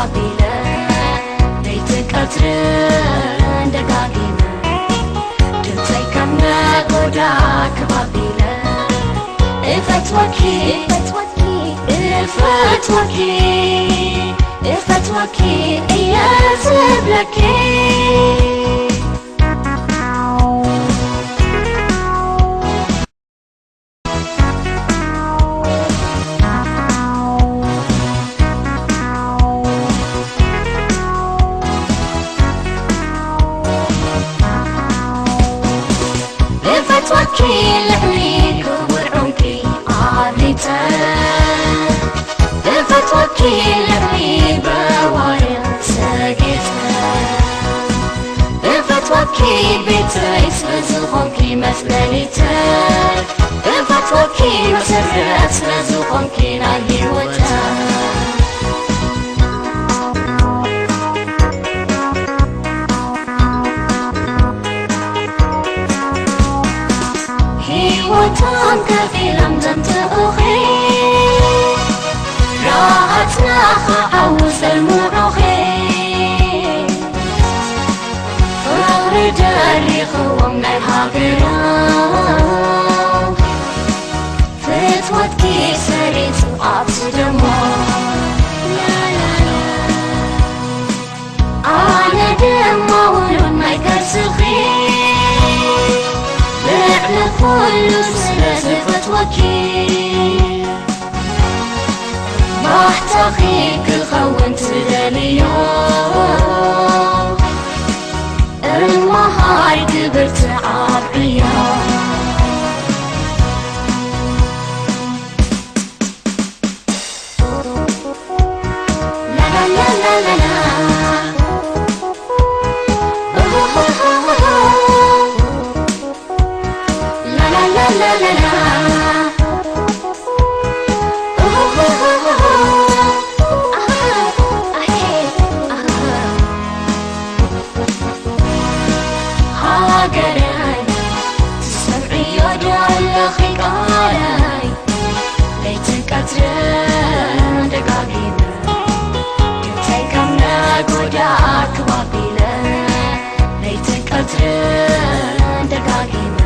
ኣቢለ ለይትን ቀትርን ደጋጊመ ድምፀይ ከም ነጎዳ ክብ ኣቢለ እፈትወኪ እፈትወኪ እፈትወኪ እየ ዝብለኪ። እፈትወኪ ልዕሊ ክቡር ዑንቂ ኣብሊፀ እፈትወኪ ልዕሊ በዋርቕ ሰጊፀ እፈትወኪ ቤተይ ስለዝኾንኪ መፅለሊተ እፈትወኪ መሰረት ስለዝኾንኪ ናይ ህይወተ ህይወቶም ከፊሎም ዘምጽኡኺ ረሃጽና ክዓውት ዘልምዑኺ ፍቕሪ ደሊኽዎም ናይ ሃገሮም ፍትወትኪ ሰሪጹ ኣብ ስደሞ ላላላ ኣነ ድማ ውሉድ ናይ ከርስኺ ልዕሊ ኩሉ ስለ ዝፈትወኪ ባህታኺ ክኸውን ትደልዮ እምወሃይ ግብርቲ ኣብዕዮ ሃገረይ ትሰምዕዮ ዶ ኣለኺ ቃለይ ለይትን ቀትርን ደጋጊመ ድምፀይ ከም ነጎዳ ክብ ኣቢለ ለይትን ቀትርን ደጋጊመ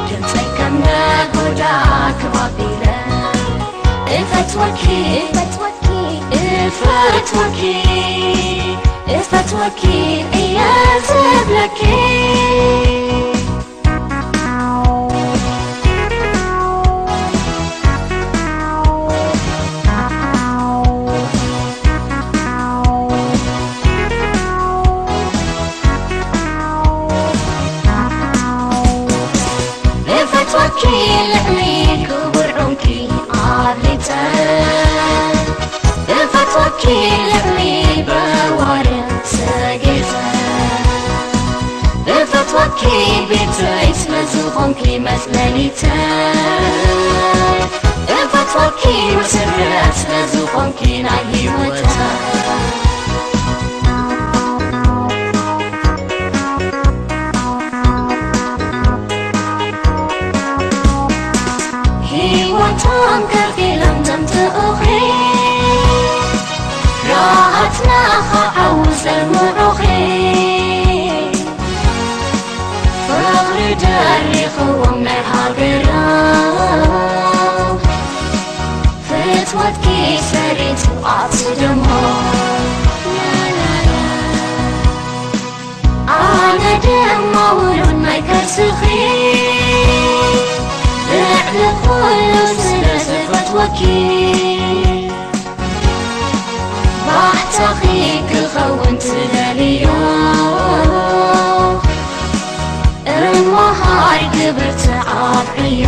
ድምፀይ ከም ነጎዳ ክብ ኣቢለ እፈትወኪ እፈትወኪ እፈትወኪ እፈትወኪ እየ ዝብለኪ እፈትወኪ ልዕሊ ክቡር ዑንቂ ኣብሊፀ እፈትወኪ ልዕሊ በዋርቕ ሰጊፀ እፈትወኪ ቤተይ ስለዝኾንኪ መፅለሊተይ እፈትወኪ መሰረት ስለዝኾንኪ ናይ ህይወተይ ህይወቶም ከፊሎም ዘምፅኡኺ ረሃፅና ክዓውት ዘልምዑኺ ፍቕሪ ደሪኽዎም ናይ ሃገሮም ፍትወትኪ ሰሪጹ ኣብ ስደሞ ኣነ ድማ ውሉድ ናይ ከርስኺ ልዕሊ ኩሉ ስለ ዝፈትወኪ ባህታኺ ክኸውን ትደልዮ እምወሃይ ግብርቲ ኣብዕዮ